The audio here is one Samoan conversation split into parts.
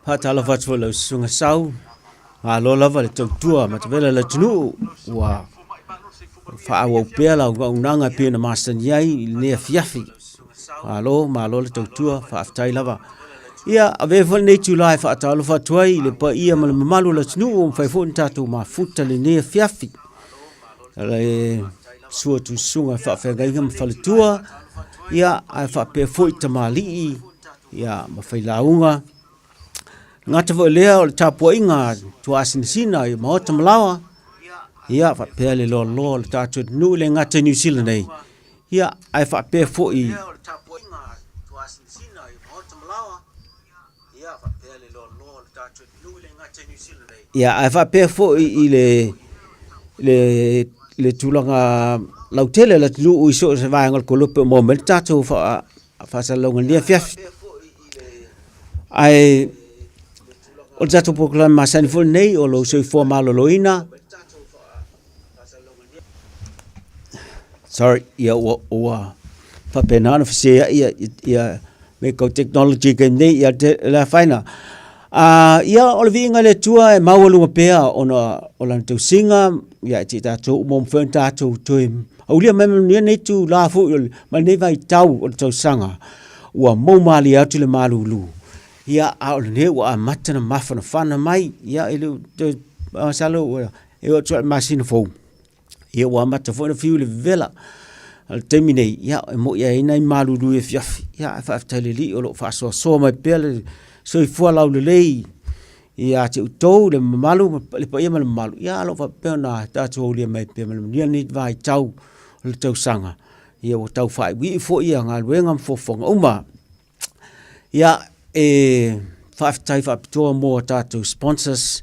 Faatalofa atu foi i lau Susuga Sau, malo lava le tautua matavela i le atunuu, ua faaauau pea lau auaunaga e pei ona masani ai i lenei afiafi. Malo malo le tautua, faafetai lava. Ia, avea foi lenei itula e faatalofa atu ai i le paia ma le mamalu o le atunuu ua mafai foi ona tatou mafuta i lenei afiafi. Le susu atu i susuga i faafeagaiga ma faletua, ia, ae faapea foi tamalii ma failauga. E le gata foi i lea o le tapuaiga a tuaasinasina i maota ma laoa, ia faapea le loaloa o le tatou atunuu e le gata i Niu Sila nei, ia ae faapea foi ia ae faapea foi i le tulaga lautele o le atunuu i so o se vaega o le kolope o maua mai ai le tatou faasalalauga i lenei afiafi. Ae o le tatou polokalame masani foi lenei o lou soifua maloloina. Sorry, ia ua, ua faapena ona feseai ia, ia mea tau technology i taimi nei, ia le afaina. Ia, o le viiga i le Atua e maualuga pea ona o lana tausiga, ia e te tatou uma mafai ona tatou toe aulia mai ma manuia lenei itula foi ma lenei vaitau o le tausaga ua mou malie atu le malulu. Ia, a o lenei ua amata ona mafanafana mai, ia e le o toe, masalo ua e oo atu lava i le masina fou, ia ua amata foi ona fiu le vevela. A o le taimi nei, ia e moni lava e i ai nai malulu i afiafi, ae faafetai i le Alii o lo o faasoasoa mai pea le soifua laulelei ia te outou le mamalu, le paia ma le mamalu, ia o lo o faapea ona tatou aulia mai pea ma le manuia lenei vaitau o le tausaga, ia ua tau faaiuiu foi galuega ma fuafuaga uma. Ia, e faafetai faapitoa mo a tatou sponsors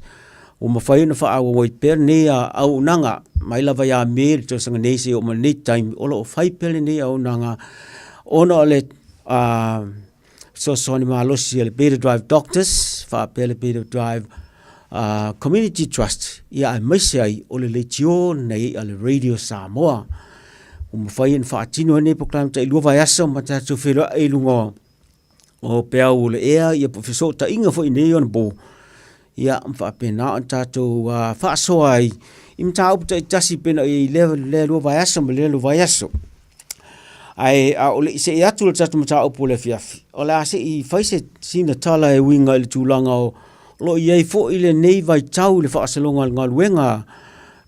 ua mafai ona faaauau ai pea lenei auaunaga mai lava ia Me i le tausaga nei seia oo mai lenei taimi, o lo o fai pea lenei auaunaga ona o le fesoasoani malosi a le Beta Drive Doctors faapea le Beta Drive Community Trust, ia aemaise ai o le leitio lenei a le Radio Samoa. Ua mafai ona faatino ai lenei polokalame tailua vaiaso ma tatou feiloai i luga o peau o le ea ia po o fesootaiga foi i nei ona po, ia ma faapena ona tatou faasoa ai i mataupu taitasi pei ona i ai i lea lua vaiaso ma lea lua vaiaso. Ae a o le i see atu i le tatou mataupu o le afiafi, o le a se i fai se sina tala e uiga i le tulaga o lo o i ai foi lenei vaitau i le faasologa o le galuega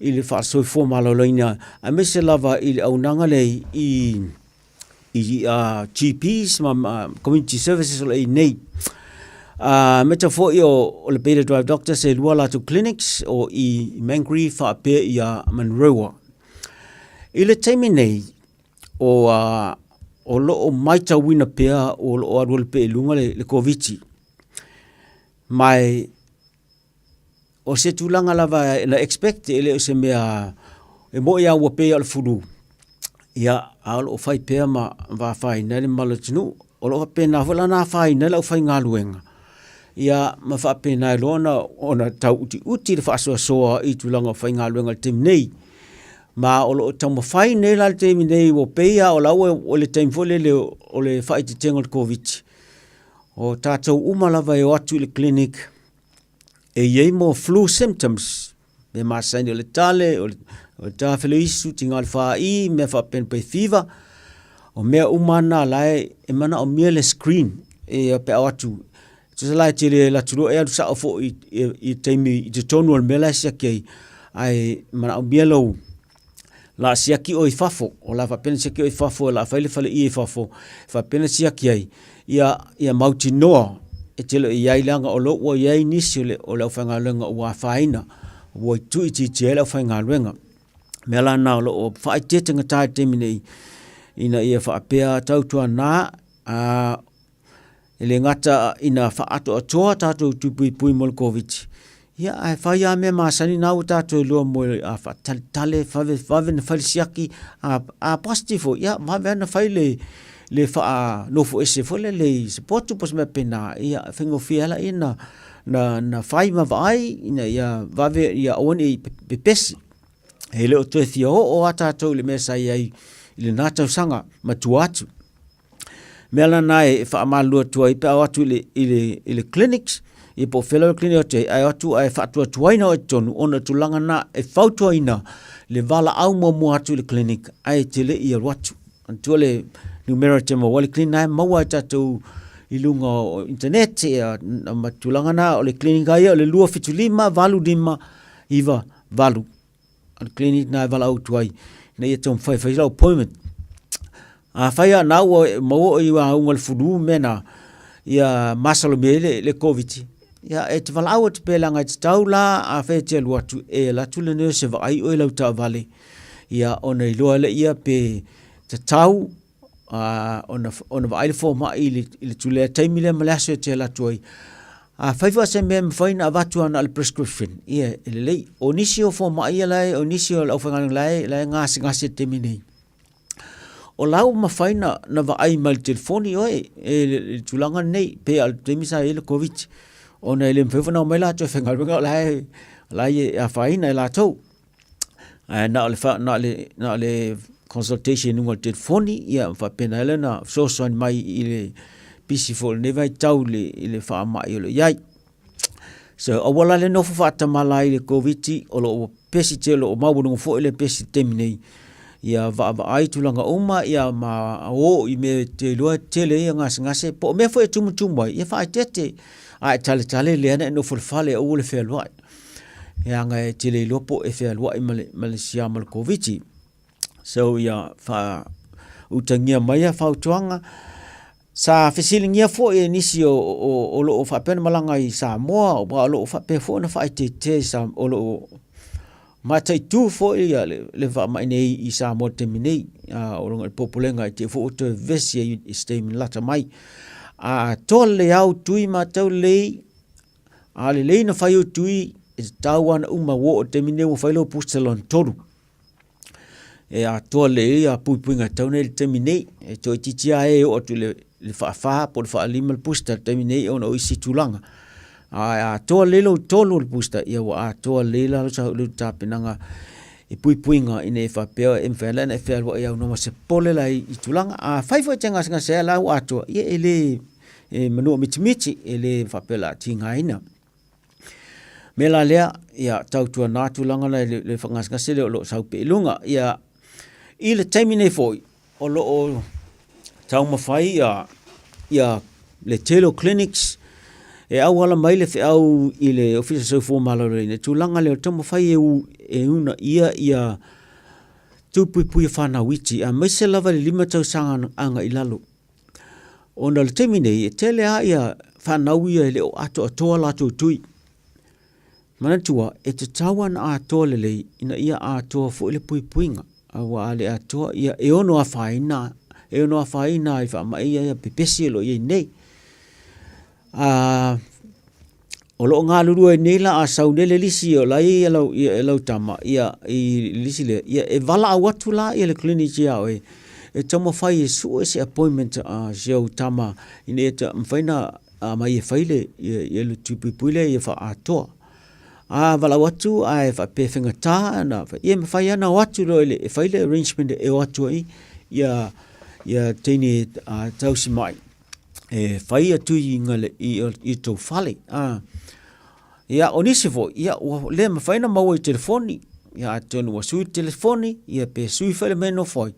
i le faasoifua maloloina, aemaise lava i le auaunaga lea i GPs ma Community Services o lo o i ai nei. Aemaise foi o le Beta Drive Doctors e lua latou clinics o i Mangere faapea ia Manurewa. I le taimi nei, o o lo o matauina pea o lo o alualu pea i luga le Koviti. Ma e o se tulaga lava na expect e le o se mea e moni lava ua pei lava o le flu, ia a o lo o fai pea ma afaina ai le mamalu o le atunuu. O lo o faapena foi la ona afaina ai le aufaigaluega, ia ma faapena ai loa ona tau utiuti le faasoasoa i tulaga o faigaluega i le taimi nei. Ma o lo o taumafai nei la i le taimi nei ua pei lava o la ua i le taimi foi lele o le faaeteetega o le Koviti, o tatou uma lava e o atu i le clinic e i ai mo flu symptoms, mea masani o le tale, o le tafeleisu, tiga o le fāī, mea faapena pe fever, o mea uma na la e manaomia le screen e pe a o atu. Tusa la e tele alu atu loa e alu sao foi i taimi i totonu o le mea la e siaki ai, ae manaomia lou la siaki oe i fafo, o le a faapea ona siaki oe i fafo, o le a fai le faleie i fafo, e faapea ona siaki ai, ia mautinoa e te le o i ai, leaga o lo ua i ai nisi o le aufaigaluega ua afaina, ua tuuitiitia ai le aufaigaluega. O le mea la lena o lo o faaeteete gata i le taimi nei, ina ia faapea tautuana E le gata ina faaatoatoa tatou tui puipui mo le Koviti, ia ae fai lava mea masani na ua tatou iloa mo le a faatalitali, vave vave ona fai le siaki, a positive foi, ia vave lava ona fai le faanofo ese foi lele i se potu po o se mea faapena, ia e faigofie ai lea ona fai ma vaai ina ia vave ia aua ne i pepesi. E le o toe fia oo lava tatou i le mea sa i ai i lena tausaga ma tua atu. mea la na e faamalulu atu ai pe a o atu i le clinics, Ia po o fea lava le clinic e o atu ai, ae o atu ae faatuatuaina oe i totonu ona o le tulaga lena e fautuaina le valaau muamua atu i le clinic ae e te le i alu atu. Manatua le numera e te maua ai le clinic lena e maua e tatou i luga o internet ia ma tulaga na. O le clinic lava ia o le 275 85 98. O le clinic lena e valaau atu ai ina ia taumafai e fai lau appointment. Afai lava o lena ua maua oe i auga o le flu ma mea na, ia masalomia ai le Koviti, ia e te valaau atu pea leaga e tatau la afai e te alu atu, e alu atu le nurse e vaai oe i lau taavale, ia ona iloa lea pe tatau ona vaai le fomai i le taimi lea ma le aso e te alu atu ai. Afai foi o se mea e mafai ona avatu lava na o le prescription, ia e lelei. O nisi o fomai ia la e, o nisi o le aufaigaluega la e, la e gasegase i le taimi nei, o la ua mafai ona vaai mai le telefoni oe i le tulaga lenei, pei lava o le taimi sa i ai le Koviti, ona e le mafai foi ona omai latou e faigaluega o la e, o la e afaina i latou. Ae na o le, na o le, na o le consultation i luga o le telefoni, ia faapena ai lea ona fesoasoani mai i le pisi foi o lenei vaitau i le faamai o lo o i ai. So aua la le nofo faatamala ai i le Koviti, o lo o pesi tele, o lo o maualuga foi le pesi i le taimi nei. Ia vaavaai tulaga uma ia ma o i mea e te iloa e tele ai gasegase, po o mea foi e tumutumu ai, ia faaeteete. A e taletale lea na e nofo i le fale aua le fealuai. Leaga e te le iloa po o e fealuai ma le, ma le siama o le Koviti. So ia faautagia mai ia fautuaga. Sa fesiligia foi e nisi o, o, o lo o faapea ona malaga i Samoa, aua o lo o faapea foi ona faaeteete i Samoa, o lo o mataitu foi ia le, le faamai nei i Samoa i le taimi nei. O le popolega i te i foi ua toe vevesi ai i se taimi lata mai. A toa lelei au tui matau lelei, A lelei na fai o tui, e tatau lava ona uma ua oo i le taimi lenei ua fai lau booster lona tolu. E atoa lelei ai puipuiga e tatau ona i ai i le taimi nei. E toaitiiti lava e oo atu i le faafa po o le faalima le booster i le taimi nei ona o isi tulaga. Ae a atoa lelei lou tolu o le booster, ia ua atoa lelei la lau tapenaga i puipuiga ina ia faapea e mafai ona e fealuai aunoa ma se popole la i tulaga. Afai foi e te gasegase ai a o la ua atoa, ia e le e manua mitimiti, e le faapea o le a tigaina. Mea la lea, ia tautuana tulaga la i le faagasegase lea o lo o sau pea i luga. Ia, i le taimi nei foi, o lo o taumafai ia, ia le tele o clinics e auala mai le feau i le Ofisa Soifua Maloloina, i tulaga lea o le taumafai e, e uunaia ia tūpuipuia whānau iti, aemaise lava i le 5 tausaga agai i lalo. Ona o le taimi nei, e tele lava ia fanau ia e le o atoatoa latou tui. Manatua, e tatau lava ona atoa lelei ina ia atoa foi le puipuiga. Aua a le atoa, ia e ono afaina, e ono afaina ai faamai ia pepesi o lo o i ai nei. O lo o galulue ai nei la a sau nei le lisi o la e i lau, ia, lau tama, ia, i le lisi lea, ia, e valaau atu la ia le clinic ia oe, e taumafai e sue se appointment a si au tama ina ia ta, mafai ona aumai e fai le, ia, ia le tui puipui lea ia faaatoa. A valaau atu ae faapea e faigata ona, ia e mafai lava ona o atu loa e fai le arrangement e o atu ai ia, ia teine tausi mai. E fai ia tuiga i, i tou fale. A. Ia, o nisi foi, ia, ua le mafai ona maua i telefoni. Ia, atonu ua sui le telefoni, ia, pe sui foi le mea e nofo ai.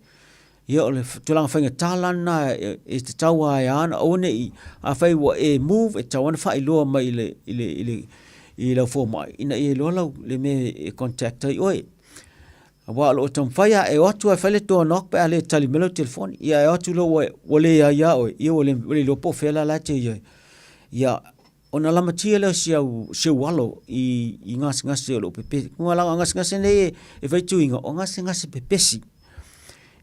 Ia, o le tulaga faigata la lena e, e tatau lava e ana, aua ne i, afai ua e move, e tatau lava ona faailoa mai i le, i le, i le, i lau fomai, ina ia iloa lau, le mea e contact ai oe. Aua o lo o taumafai lava e o atu lava e fai le door knock pe a le tali mai lau telefoni. Ia e o atu loa ua, ua leai lava oe, ia ua le, ua le iloa po o fea la la e te i ai. Ia, ona lamatia lea o si au, si ou alo i, i gasegase o lo o pepesi. Aua leaga o gasegase nei e, e fai tuiga, o gasegase pepesi.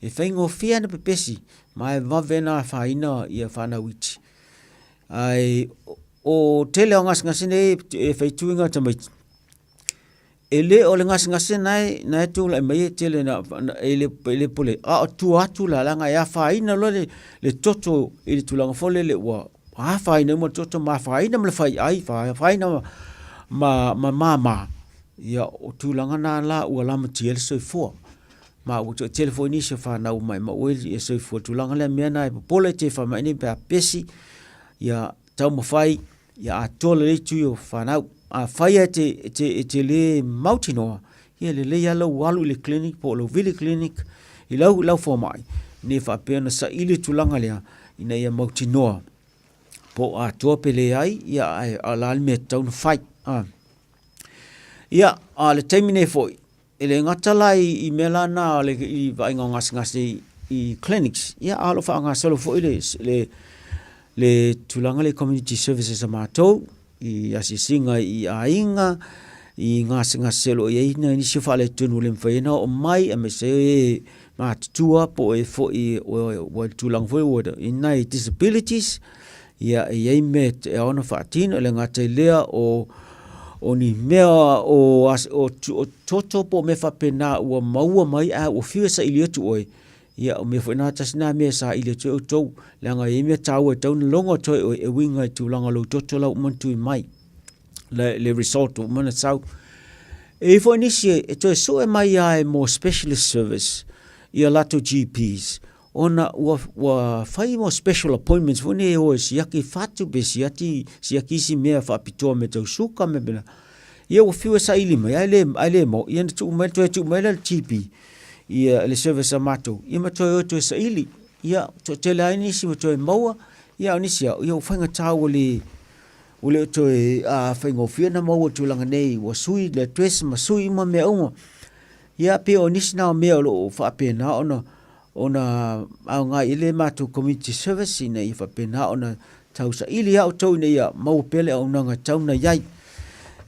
E faigofie ona pepesi, ma e vave ona afaina ia fanau iti. Ae o tele o gasegase nei e fai tuiga tamaiti, E le o le gasegase na e tulai mai e tele na, e le, e le pole, a o tua atu la, leaga e afaina loa le, le toto i le tulaga foi lele ua afaina uma le toto ma afaina ma le faiai, afaina ma, ma, ma mama, ia o tulaga na la ua lamatia ai le soifua. Ma ua toe tele foi nisi o fanau ua maimau ai le soifua i le tulaga lea, mea na e popole te faamai nei pe a pepesi, ia taumafai. Ia atoa lelei tui o fanau. Afai e te, e te, e te le mautinoa, ia lelei lava lou alu i le clinic po o lou vili clinic i lau, lau fomai, ina ia faapea ona saili le tulaga lea, ina ia mautinoa po o atoa pe leai, ia ae o le a le mea e tatau ona fai. A. Ia, a o le taimi nei foi, E le gata la i mea la na o le i vaaiga o gasegase i clinics, ia a o lo o faagasolo foi le, le, le tulaga lea i community services a matou, i asiasiga i aiga, i gasegase o lo o i ai nai nisi o faaletonu e le mafai ai ona oo mai, aemaise ai e matutua po o e foi ua i le tulaga foi ua i nai disabilities, Ia, e i ai mea e ao ona faatino, e le gata i lea o, o ni mea o, o, o toto po o mea faapena ua maua mai ae ua fiu e saili atu oe, ia o mea foi na tasi na mea e saili atu ai outou, leaga e i ai mea taua e tatau ona logo atu ai oe e uiga i tulaga o lou toto la ua uma ona tui mai, le, le result ua uma ona sau. E i ai foi nisi e toe sue mai lava e mo specialist service ia latou GPs, ona ua, ua fai mo special appointments foi nei e o e siaki fatu pe siaki, siaki isi mea faapitoa mea tau suka mea pena. Ia ua fiu e saili mai ae le, ae le maua, ia na tuu mai, toe tuu mai lea i le GP, ia le service a matou, ia ma toe o toe saili. Ia toatele ai nisi ua toe maua, ia a o nisi lava, ia ua faigata ua le, ua le o toe faigofie ona maua i tulaga nei, ua sui le address ma sui uma mea uma. Ia pei o nisi na o mea o lo o faapena ona ona aoga i le matou community service ina ia faapena ona tausaili lava outou ina ia maua pea le auaunaga e tatau ona i ai.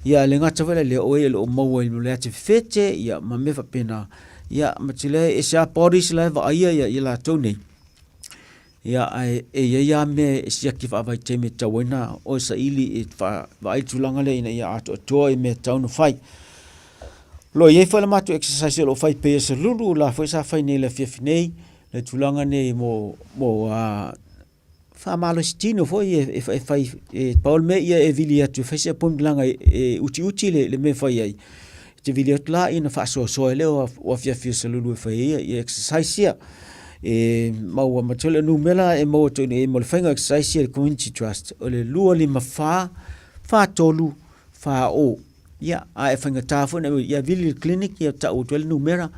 Ia le gata foi la i lea, o e o lo o maua i le ata fefete ia ma mea faapena, ia ma te le ese lava bodies la e vaaia ia, ia latou nei. Ia ae e i ai lava mea e siaki faavaitaimi e tatau ai ona oe saili e vaai le tulaga lea ina ia atoatoa i mea e tatau ona fai. O lo o i ai foi le matou exercise o lo o fai pea i aso lulu, o la foi sa fai nei i le afiafi nei, le tulaga nei mo, mo faamalosi tino foi e, e, e fai, e pau le mea ia e vili atu e fai se appointment leaga e, e utiuti le, le mea e fai ai. E te vili atu la ina faasoasoa ai lea o afiafi o Salulu e fai ai ia exercise ia. E maua ma tele numera e maua atu i mo le faiga o exercise ia le Community Trust o le 254 43 40. Ia, a e faigata foi na ia vili le clinic ia tau atu ai le numera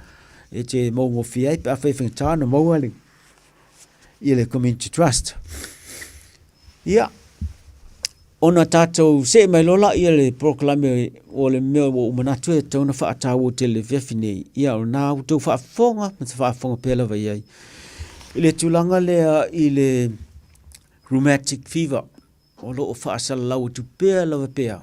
e te maugofie ai pe afai e faigata ona maua le ia le Community Trust. Ia, ona tatou see mai loa lea le polokalame o le mea ua ou manatu e tatau ona faataua tele i le afiafi nei, ia o lena ua outou faafofoga ma te faafofoga pea lava i ai i le tulaga lea i le rheumatic fever o lo o faasalalau atu pea lava pea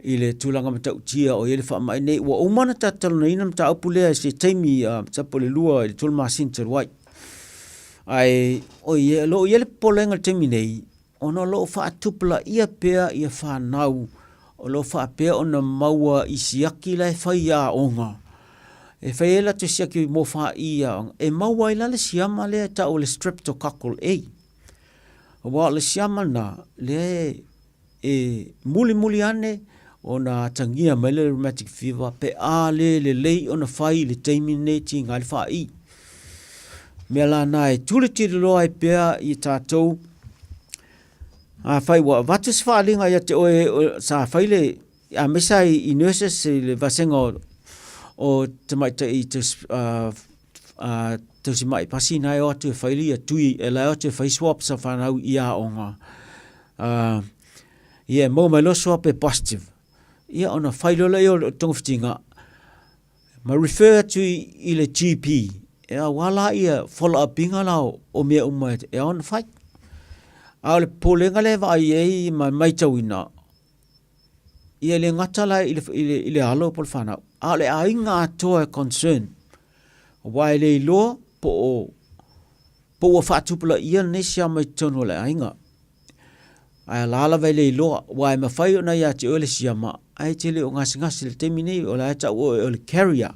i le tulaga matautia o i ai le faamai nei. Ua uma ona tatou talanoaina le mataupu lea i se taimi masalo po o le 2 i le 3 masina talu ai. Ae o lo o i ai le popolega i le taimi nei, ona o lo o faatupulaia pea ia fanau o lo o faapea ona maua i siaki la e fai i aoga, e fai ai latou siaki mo fa'i i aoga, e maua ai la le siama lea e tau o le Streptococcal A. Aua o le siama lena, lea e mulimuli ane ona atagia mai le rheumatic fever pe a le lelei ona fai i le taimi lenei e tiga ai le fa'i. Mea la na e tulituli loa ai pea i tatou afai ua avatu se faaaliga ia te oe sa fai le aemaise lava i nurses i le vasega o tamaitai tausimai pasi na e o atu e fai ia tui e la e o atu e fai swabs a fanau i aoga. Ia e maua mai loa swab e positive. Ia ona fai loa lea o le togafitiga ma refer atu i le GP e aua la ia follow up ina la o mea uma e ao ona fai. A o le popolega lea e vaai ai ma matauina, ia e le gata la i le, i le, i le alo po o le fanau, a o le aiga atoa e concern. Aua e le iloa po o, po ua faatupulaia lenei siama i totonu o le aiga. Ae la lava e le iloa, aua e mafai ona ia te oe le siama, ae e te le o gasegase i le taimi nei, o la e tau oe o le carrier.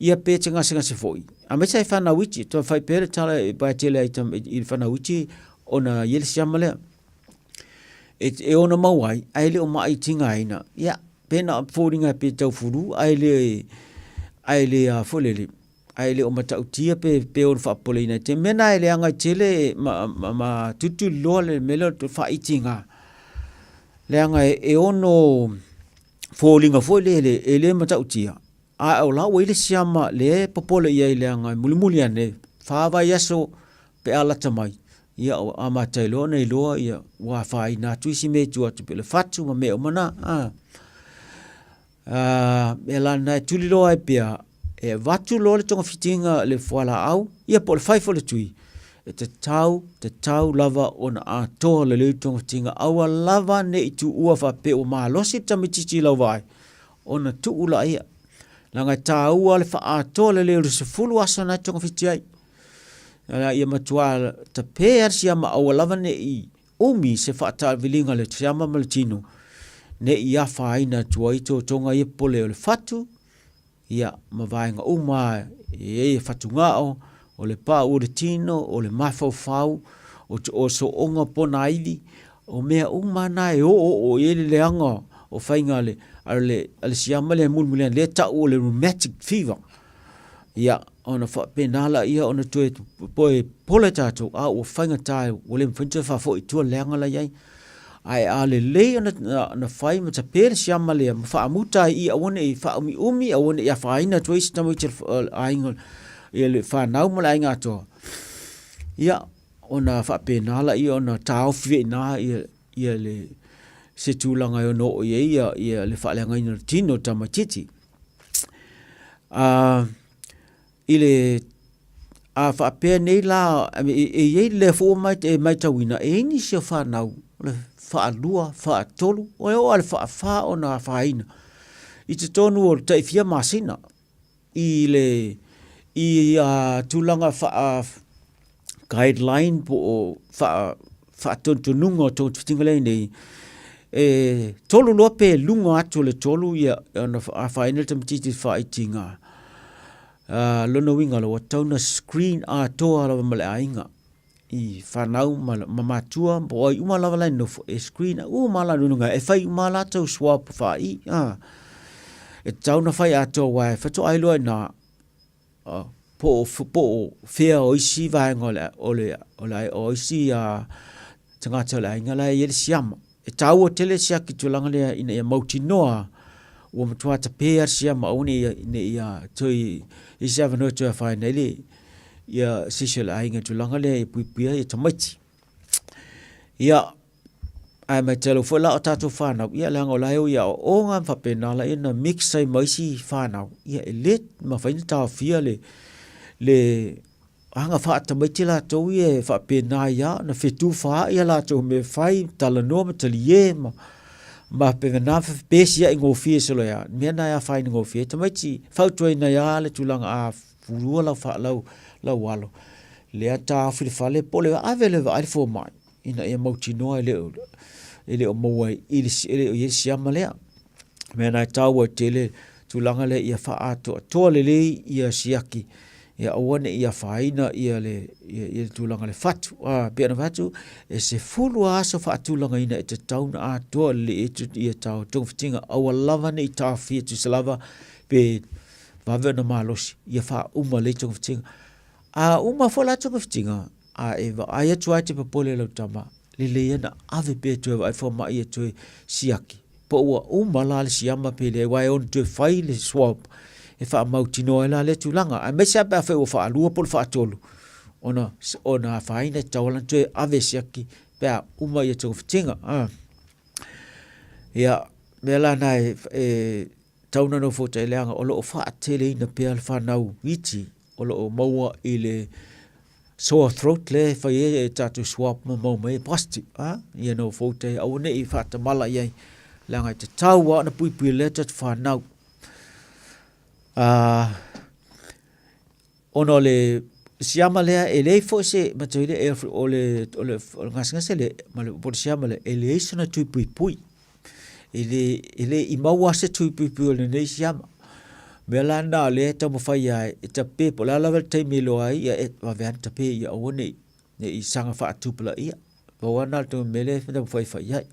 Ia pe te gasegase foi. Aemaise ai whanau iti, toe whai pea le tala e pae tele ai i le whanau iti, ona i le siama lea. E, e ona mau ai, ae le o mai tigaina. Ia, pena fōringa pe tau furu, ae le, ae le a foi lele, ae le o matautia pe, pe ono faapopoleina ai. Te mea na e leaga i tele ma, ma, ma tulituliloa le mea lea o le faaitiga. Leaga e ono foliga foi lele e le matautia, a o la ua i ai le siama lea e popole i ai leaga e mulimuli ane, fa vaiaso pe a lata mai, ia ua amata ai loa ona iloa ia ua afaina atu isi mea i tua atu pei o le fatu ma mea uma na. O le mea la lena e tuliloa ai pea, e avatu loa le togafitiga i le fualaau ia po o le fai foi o le tui, e tatau, tatau lava ona atoa lelei le togafitiga, aua lava ne i tuua faapea ua malosi le tamaitiiti i lau vaai, ona tuu laia. Leaga e taua le faaatoa lelei o le 10 aso na e togafiti ai. Ia matua tape lava le siama aua lava ne i umi se faataviliga a le siama ma le tino, ne i afaina atu ai totoga ia popole o le fatu, ia ma vaega uma e i ai fatugao, o le pauu o le tino, o le mafaufau, o sooga ponaivi, o mea uma na e oooo i ai le leaga o faiga a le siama lea e mulimuli ane, lea e tau o le rheumatic fever. Ia, ona faapena laia ona toe popole tatou, a ua faigata ua le mafai ona toe faafoi i tua le leaga la e i ai. Ae a lelei ona fai ma tape le siama lea ma faamuta ai i i aua ne i faaumiumi, aua ne i afaina atu ai isi tamaiti o le aiga, ia le fanau ma le aiga atoa, ia, ona faapena laia ona taofi ai i ina ia le, se tulaga e ono oo i ai ia le faaleagaina o le tino o le tamaitiiti. I le, a faapea nei la, e i ai lea foi ua e matauina, e i ai nisi o fanau o le faalua, faatolu, e oo lava i le faafa ona afaina i totonu o le tai fia masina i le i tulaga faa guideline po o faatonutonuga o togafitiga lea e i ai nei, e tolu loa pe luga atu o le tolu ona afaina le tamaitiiti i le faaitiga. Lona uiga ua tatau ona screen atoa lava ma le aiga i fanau ma matua po o ai uma lava la e nonofo, e screen uma lava la e fai uma lava latou swab faa-i. E tatau ona fai atoa aua e faatoa iloa i ina po o fea o isi vaega o isi tagata o le aiga la e i ai le siama. E taua tele le siaki i le tulaga lea ina ia mautinoa ua matua tape lava le siama aua ne i toe i ai se avanoa e toe afaina ai le ia se isi o le aiga i le tulaga lea e puipuia ai tamaiti. Ia, ae matau foi la o tatou fanau, ia leaga o la e o i aoaoga ma faapena laia ona mix ai ma isi fanau, ia e le mafai ona taofia le aga faatamaiti latou ia e faapena ai lava ona fetufaai a latou mea e fai, talanoa ma talie ma faapena, fepesiai gofie solo ia, mea na e afaina gofie ai tamaiti. E fautuaina ai lava le tulaga a pulua lau, lau alo, lea taofi i le fale po o le ave loa e vaai le fomai ina ia mautinoa e le o maua e le o i ai le siama lea. O le mea lena e taua ai tele le tulaga lea ia faaatoatoa lelei ia siaki ia aua ne i afaina ia le tulaga o le fatu. E pei ona fai atu, e 10 lava aso faatulagaina e tatau ona atoa lelei ai ia togafitiga, aua lava ne i taofia tusa lava pe vave ona malosi, ia faauma lelei togafitiga. A uma foi la togafitiga, a e vaai atu lava e te popole i lau tama, lelei ona ave pea e toe vaai fomai e toe siaki, po ua uma la le siama pe leai, aua e ono toe fai le swab e faamautinoa ai la lea tulaga. Aemaise lava pe afai ua faalua po o le faatolu ona, ona afaina, e tatau lava ona toe ave e siaki pe a uma ia togafitiga. Ia, mea la na e, e tatau ona nofotai leaga o lo o faateleina pea le fanau iti o lo o maua i le sore throat lea e fai ai e tatou swab ma maua mai ai positive a ia nofotai aua ne i faatamala i ai leaga e tatau lava ona puipui lea tatou fanau a ona o le siama lea e leai foi se matou le o le o le o le gasegase lea ma le po o le siama lea e leai sona tui puipui E le, e le i maua se tui puipui o lenei siama. O mea la na o lea e taumafai lava e tape po o le a lava le taimi e iloa ai, ia e vave lava ona tape ia aua ne i, ne i saga faatupulaia. Pau lava lena o le mea lea e taumafai e fai i ai.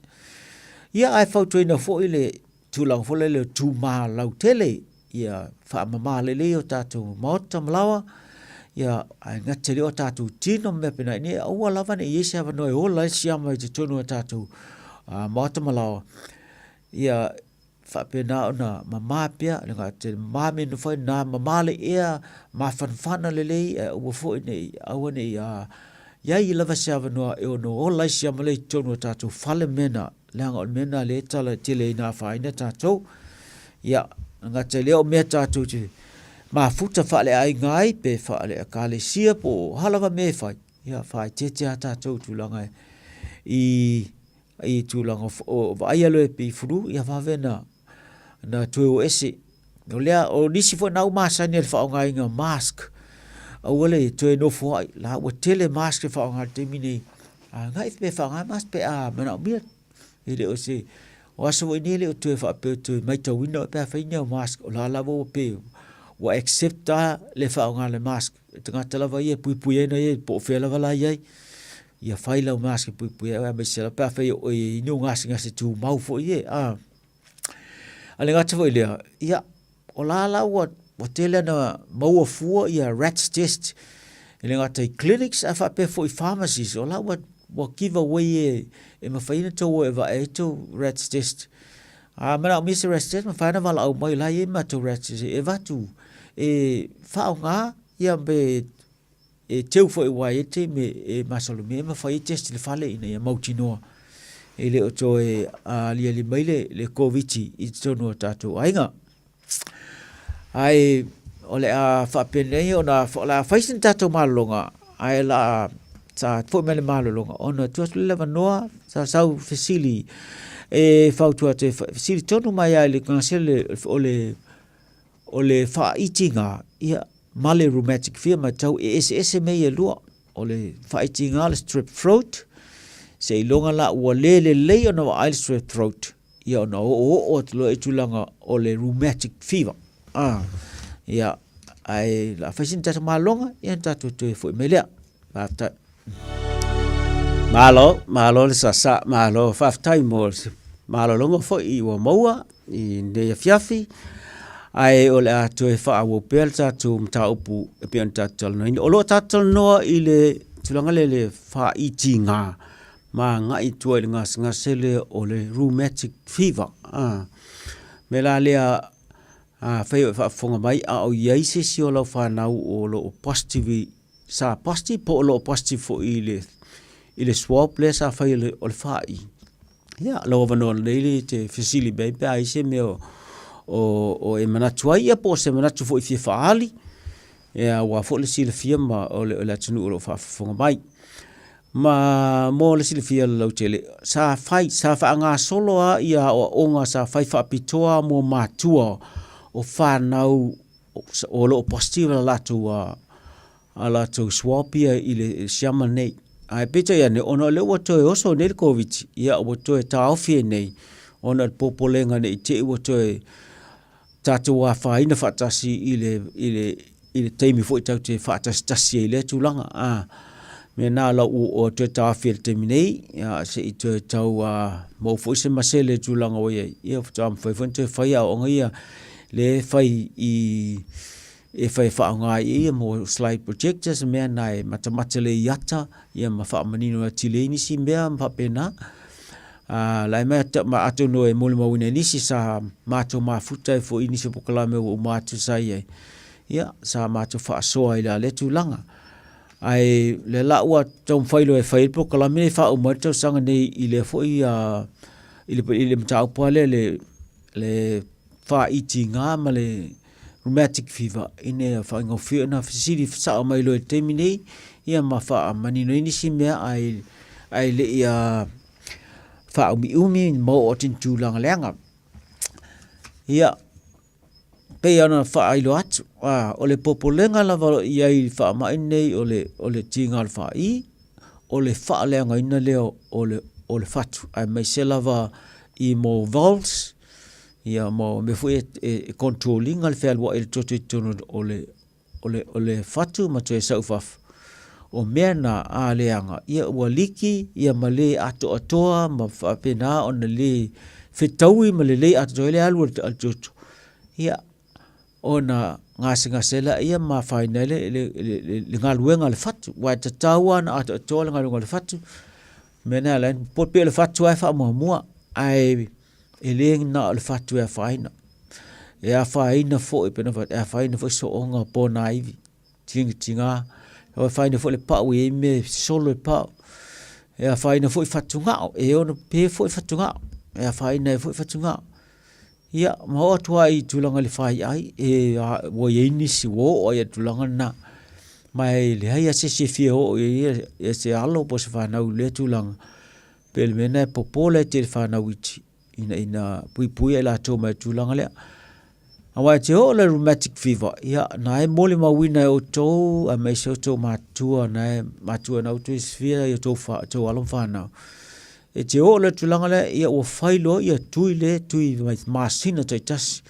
Ia ae fautuaina foi le tulaga foi lele o tuma lautele, ia faamama lelei o tatou maota ma laoa, ia ae gata i lea o tatou tino ma mea faapena, ina ia aua lava ne i i ai se avanoa e ola ai le siama i totonu o tatou. maota ma laoa, ia faapena ona mama pea, le gata i le mama me nofo ai, na mama le ea, mafanafana lelei, ae aua foi ne i, aua ne i i ai lava se avanoa e ono ola ai siama lea i totonu o tatou fale ma mea na, leaga o le mea lena o lea e tala tele ai ina afaina tatou. Ia, e gata i lea o mea tatou te mafuta faaleaiga ai pe faale-ekalesia po o a lava mea e fai, ia faaeteete lava tatou i tulaga i i tulaga o vaaia loa e pei flu, ia vave ona na toe o ese. O lea, o nisi foi na ua masani ai i le faaaogaina o mask, aua le toe nofoai, la ua tele mask e faaaoga i le taimi nei. Agai pe faaaoga mask pe a manaomia. E le o se, o aso foi nei e le o toe faapea o toe matauina oe pe a fai ni au mask, o la lava ua pei ua accept lava le faaaoga o le mask. O tagata lava ia e puipui ai ona ia po o fea lava la e i ai. Ia fai lau mask e puipui ai oe aemaise lava pe afai o oe e i ai ni ou gasegase tumau foi e, a. A le gata foi i lea, ia, o la la ua, ua tele ona maua fua ia rats test e le gata i clinics ae faapea foi i pharmacies, o la ua, ua give away e, e mafai ona tou o e vae ai tou rats test. A manaomia se rats test, mafai ona valaau mai o la e i ai matou rats test e avatu e faaaoga ia pe E teu foi aua e i ai le taimi e masalomia ai ma fai ai test i le fale ina ia mautinoa e le o toe aliali mai le, le Koviti i totonu o tatou aiga. Ae o le a faapenei ona o le a fai sina tatou malologa ae la sa foi mai le malologa ona tuu atu lea le avanoa sa sau fesili e fautua atu e fesili tonu mai lava i le gasele o le O le faaitiga, ia, ma le rheumatic fever, matau e eseese mea ia e lua. O le faaitiga o le strep throat, seiloga la ua le lelei ona vaai le strep throat, ia ona oooo atu loa i tulaga o le rheumatic fever. Ah, ia, ae la fai sina tatou malologa, ia ona tatou toe foi mai lea. Faafetai. Malo, malo le sasa, malo faafetai mo le malologa foi ua maua i lenei afiafi. Ae o le a toe faaauau pea le tatou mataupu e pei ona tatou talanoaina. O lo o tatou talanoa i le tulaga lea i le faaitiga ma agai i tua i le gasegase lea o le rheumatic fever. O le mea la lea, afai o e faafofoga mai a o i ai se isi o lau fanau o lo o positive sa positive po o lo o positive foi i le, i le swab lea sa fai o le fa'i, ia, lou avanoa lelei e te fesili mai ai pe a i ai se mea o e manatu ai, ia po o se manatu foi e fia faaali, ia aua foi le silafia ma o le atunuu o lo o faafofoga mai. Ma mo le silafia lautele, sa fai, sa faagasolo lava ia aoaoga sa fai faapitoa mo matua o fanau o lo o positive a latou a latou swab ia i le siama nei. Ae peitai ane, ona o lea ua toe oso nei le Koviti, ia ua toe taofi ai nei, ona o le popolega ne i te i ua toe tatou afaina faatasi i le, i le, i le taimi foi tatou te faatasitasi ai i lea tulaga. A, mea na la ua toe taofi ai i le taimi nei, ia, se i toe tau maua foi se masele i le tulaga ua i ai, ia faatoa mafai foi ona toe fai aoaoga ia lea e fai i e fai e faaaoga ai ia mo slide projectors mea na e matamata lelei i ata ia ma faamanino atili ai nisi mea ma faapena. La e mai ma atonu e molimauina e nisi sa matou mafuta ai foi i nisi o polokalame ua uma atu sa i ai, ia sa matou faasoa i la lea tulaga. Ae o lea la ua taumafai loa e fai ai le polokalame e faauma ai le tausaga nei i lea foi i le mataupu lava lea i le faaitiga ma le rheumatic fever ina ia faigofie ona fesili sao mai loa i le taimi nei ia ma faamanino ai nisi mea ae, ae le i faaumiumi ma oo atu i ni tulaga leaga. Ia, pei ona faailoa atu, o le popolega lava o lo o i ai i le faamai lenei o le, o le tiga o le faai, o le faaleagaina lea o le, o le fatu, aemaise lava i mo valves, ia ma mea foi e control ina le fealuai o le toto i totonu o le, o le, o le fatu ma toe sau i fafo. O mea na a leaga, ia ua liki ia ma le atoatoa ma faapena ona le fetaui ma lelei atoatoa ai le alu a le toto. Ia, ona gasegase lea ma afaina ai le galuega a le fatu. Aua e tatau lava ona atoatoa le galuega a le fatu. Mea na ala po pe le fatu ai faamuamua ae e le na o le fatu e afaina. E afaina foi pe na e afaina foi sooga o ponaivi tigatiga e afaina foi le pau e i ai mea e sosolo i le pau. E afaina foi fatugao, e ono pe foi fatugao, e afaina ai foi fatugao. Ia, ma oo atu lava i tulaga i le faiai, e ua i ai nisi ua oo lava i le tulaga lena. Ma e leai lava se isi e fia oo i ai se alo po o se fanau i lea tulaga, pei o le mea lena e popo laiti ai i le fanau iti ina ia puipuia i latou mai le tulaga lea. Aua e te oo i le rheumatic fever, ia na e molimauina e outou aemaise outou matua na e matua na outou silafia i outou alo ma fanau. E te oo i le tulaga lea, ia ua fai loa ia tui lea, tui mai masina taitasi.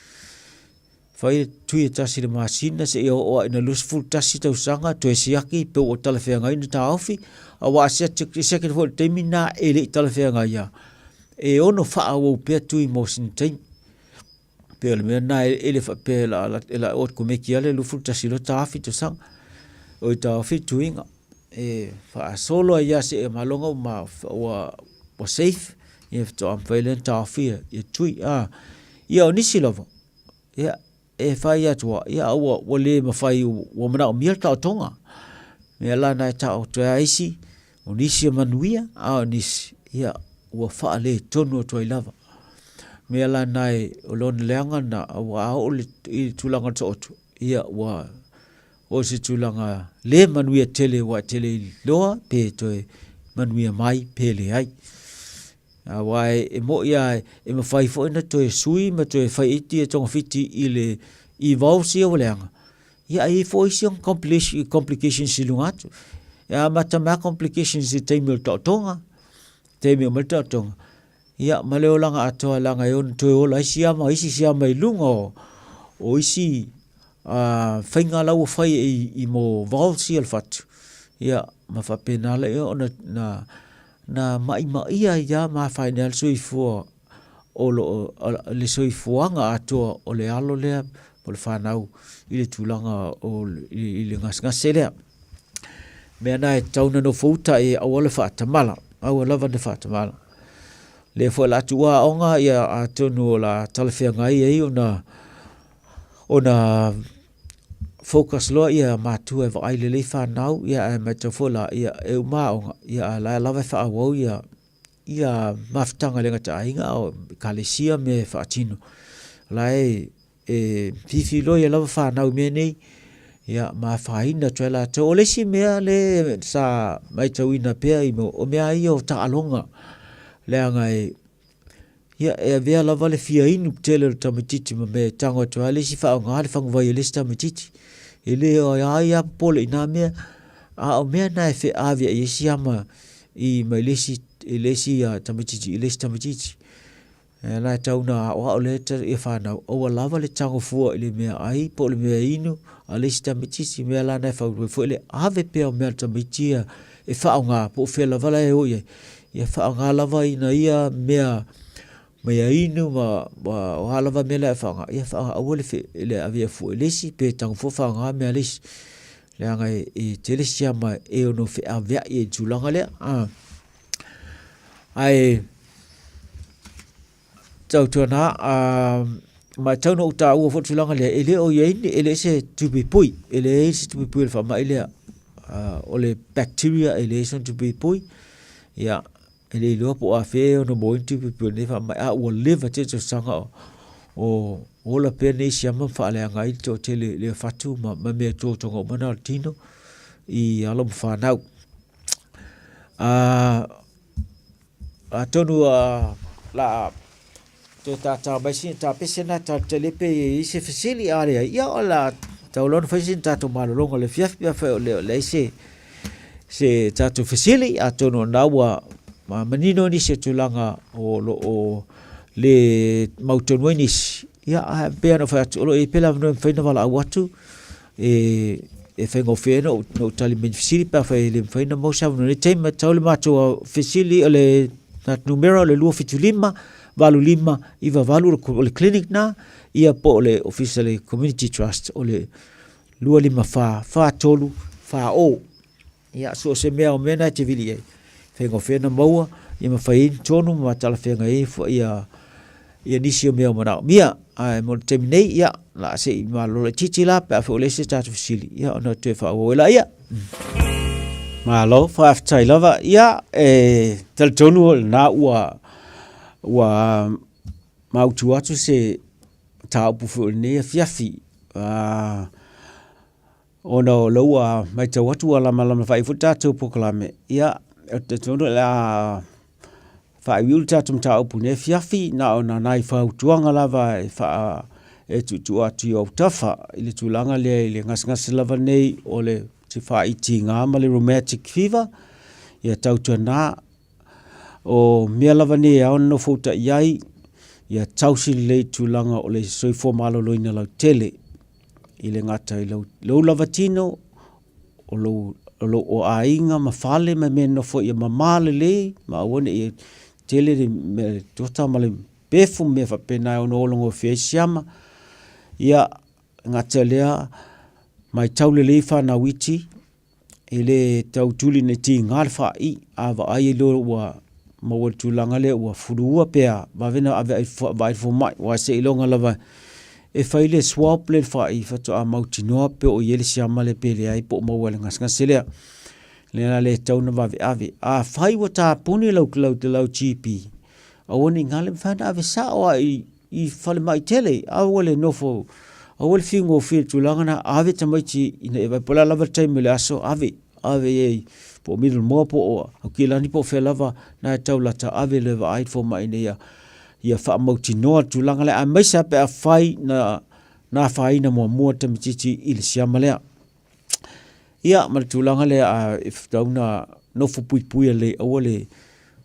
Fai tui e tasi i le masina seia oo lava ina 21 tausaga toe siaki pe ua talafeagai ona taofi, aua a siaki foi i le taimi lena e le i talafeagai lava, e ono faaauau pea tui mo sina taimi. E pei o le mea lena e le faapea o le a okomeki lava le 21 loa taofi tausaga, oi taofi tuiga. E faasolo ai lava seia maloga ua safe ia faatoa mafai lea ona taofi ia tui. Ia o nisi lava, ia e fai atu lava, ia ae ua le mafai ua manaomia le taotoga. O le mea la lena e taoto ai lava isi, o nisi e manuia, a o nisi ua faaletonu atu ai lava. O le mea la lena o lona leaga lena, aua a oo i le tulaga o le taoto, ia ua oo i se tulaga le manuia tele aua e te le iloa pe toe manuia mai pe leai. Aua e moni lava e mafai foi ona toe sui ma toe fai iti ia togafiti i le i valves ia ua leaga, ia ae i ai foi isi complications i luga atu. E amata mai lava complications i le taimi o le taotoga, taimi e aumai ai le taotoga, ia ma le olaga atoa leaga e ono toe ola ai siama, isi siama i luga o isi faiga la ua fai i mo valves ia o le fatu, ia ma faapena lea ona na ma'imaʻia ai lava ma afaina ai le soifua o lo o le soifuaga atoa o le alo lea po o le fanau i le tulaga o i le gasegase lea. O le mea lena e tatau ona nofouta e aua le faatamala, aua lava ne faatamala. O lea foi o le a tuua aoga, ia atonu o le a talafeagai ai ona ona focus loa ia matua e vaai lelei fanau, ia ae matau foi la, ia e uma aoga, ia ae la lava e faaauau ia ia mafutaga e le gata aiga a o ekalesia mea e faatino. O la e e fifiloia lava fanau i mea nei, ia ma afaina atu ai latou. O le isi mea le sa matauina pea i o mea ia o taaloga, leaga e Ia, e avea lava le fia inu tele o le tamaitiiti ma mea e tago atu ai le isi faaaoga le faguvai a le isi tamaitiiti. E le o ai lava popole i na mea, a o mea na e feaveai ai siama i mai le isi, i le isi tamaitiiti i le isi tamaitiiti. E la e tau na aoao lea ia fanau, aua lava le tago fua i le meaai po o le mea inu a le isi tamaitiiti. O mea la na e fautua ai foi le ave pea o mea a le tamaiti ia e faaaoga po o fea lava la e o i ai, ia faaaoga lava ina ia mea mea inu ma o a lava mea la e faaaoga, ia faaaoga aua le le avea fua i le isi pe tago fua faaaoga mea a le isi. Leaga e tele siama e ono feaveai ai i le tulaga lea. Ae tautuana ma e tatau ona ou taua foi le tulaga lea, e le o i ai ni, e leai se tupuipui, e leai se tupuipui o le faamai lea. O le bacteria e leai sona tupuipui, ia, e le iloa po o afea e ono maua ai ni tupuipui o lenei faamai, a ua leva tele tausaga o ola pea nei siama ma faaleaga ai le toatele i lea fatu ma mea totoga uma na o le tino i alo ma fanau. Atonu o le a toe tātā mai sina tapese lena e talitali ai pe i ai se fesili, a leai, ia o le a tau loa ona fai sina tatou malologa o le afiafi pe afai o leai se se tatou fesili, atonu o lena ua manino nisi o tulaga o lo o le mautonu ai nisi, ia ae pei lava ona ou fai atu, o lo o i ai pea le avanoa e mafai ona valaau atu e faigofie ai ona ou tali mai i fesili pe afai e le mafai ona maua se avanoa i lenei taimi. E tatau le matou fesili o le numera o le 275 85 98 o le clinic lena, ia po o le ofisa o le Community Trust o le 254 43 40. Ia, so o se mea o mea na e te vili ai, Faigofie ona maua ia ma fai ai ni tonu ma talafeagai ai foi ia ia nisi o mea o manaomia. Ae mo le taimi nei, ia, o le a se i malolo laitiiti la pe a foi o le isi a tatou fesili, ia ona toe faaauau ai laia. Malo, faafetai lava. Ia, e talitonu o lena ua ua mautu atu se mataupu foi o lenei afiafi. Ona o lea ua matau atu ua lamalama faaiu foi le tatou polokalame, ia, ou te talitonu o le a faaiuiu le tatou mataupu i lenei afiafi. Na ona nai fautuaga lava e e tuutuu atu i ou autafa i le tulaga lea i le gasegase lava nei o le faitiga ma le rheumatic fever. Ia tautuana, o mea lava nei e ao ona nofoutai i ai, ia tausi lelei i le tulaga o le soifua maloloina lautele. E le gata i lou lava tino, o lou aiga ma fale ma mea e nonofo ai ia mama lelei ma aua ne i tele le tota ma le pefu ma mea faapena e ono ola gofie ai siama. Ia, e gata i lea, matau lelei fanau iti, e le tau tuli ina tiga le faai, a vaai loa ua maua i le tulaga lea ua fuluia pe a, vave ona ave i le vaai i le fomai, aua seiloga lava e fai le swab lea i le faai faatoa mautinoa pe o i ai le siama lea pe leai po o maua i le gasegase lea. O le mea la lea e tatau ona vaveave. Afai ua tapuni lau GP, aua ne i galo, e mafai ona ave sao lava i falemai tele, aua le nofo, aua le fiu gofie i le tulaga lena, ave tamaiti ina ia vaai po o le a lava le taimi o le aso, ave, ave i ai po o Middlemore po o Aukilani po o fea lava na e tau lata, ave loa e vaai le fomai ina ia faamautinoa le tulaga lea, aemaise lava pe afai na afaina muamua le tamaitiiti i le siama lea. Ia ma le tulaga lea e tatau ona nofo puipuia lelei aua le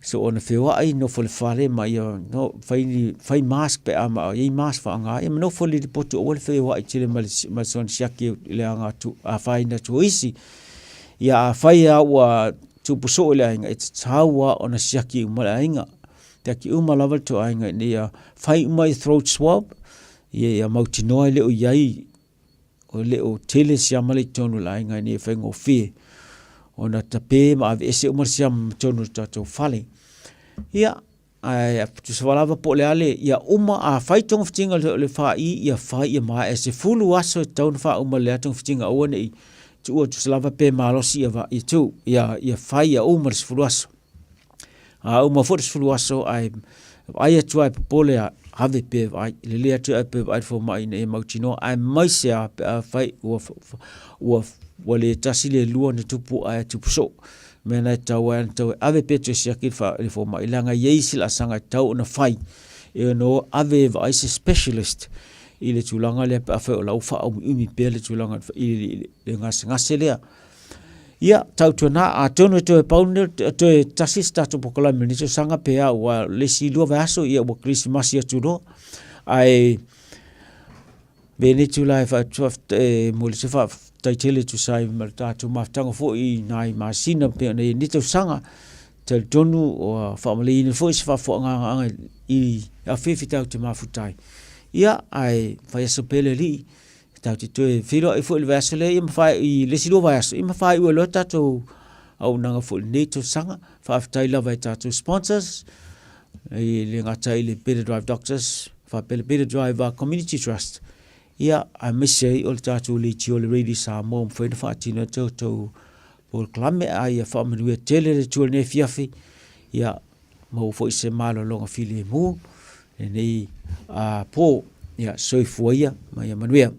soona feoai, nofo i le fale ma ia fai mask pe a i ai mask faaaoga ia ma nofo lelei i le potu aua le feoai tele ma le soona siaki i le afaina atu o isi. Ia afai lava ua tupu soo i le aiga, e tatau lava ona siaki uma le aiga, siaki uma lava le tou aiga ina ia fai uma throat swab ia mautinoa e le o i ai e le o tele siama lea i totonu o le aiga ina ia faigofie ona tape ma aveese uma le siama ma totonu o le tatou fale. Ia, ae tusa lava po o le a le, ia uma, afai togafitiga o le faai, ia fai ia maea, e 10 aso e tatau ona faauma lea togafitiga, aua ne i tuua tusa lava pe malosi ia tuu, ia fai ia uma le 10 aso. A uma foi le 10 aso ae vaai atu lava e popole a ave pea e vaai, e lelei atu e ave pea e vaai le fomai ina ia mautinoa, aemaise lava pe afai ua le tasi le lua ona tupu ae tupu soo. O le mea lena e tatau ai ona tatau e ave pea toe siaki le fomai, leaga e i ai isi laasaga e tatau ona fai e ono ave e vaai se specialist i le tulaga lea pe afai o la ua faaumiumi pea le tulaga i le gasegase lea. Ia, tautuana, atonu e toe pau nei, e toe tasi se tatou polokalame i lenei tausaga pe a, aua o le isi lua vaiaso, ia ua kerisimasi atu loa. Ae avea lenei itula e momoli se faafetai tele e tusa ai ma le tatou mafutaga foi i nai masina pei ona i ai nei tausaga. E talitonu ua faamalieina foi se faafofogaaga i afiafi tatou te mafuta ai. Ia, ae fai aso pea le Alii Tatou te toe feiloai foi i le vaiaso lea, ma i le isi 2 vaiaso, ia ma faaiu ai loa tatou auaunaga foi i lenei tausaga. Faafetai lava i tatou sponsors, e le gata i le Better Drive Doctors, faapea le Better Drive Community Trust, ia, aemaise ai o le tatou leitio o le Radio Samoa ua mafai ona faatino ai tatou polokalame, a ia faamanuia tele le Atua i lenei afiafi, ia maua foi se malologa filemu lenei po. Ia soifua ia ma ia manuia.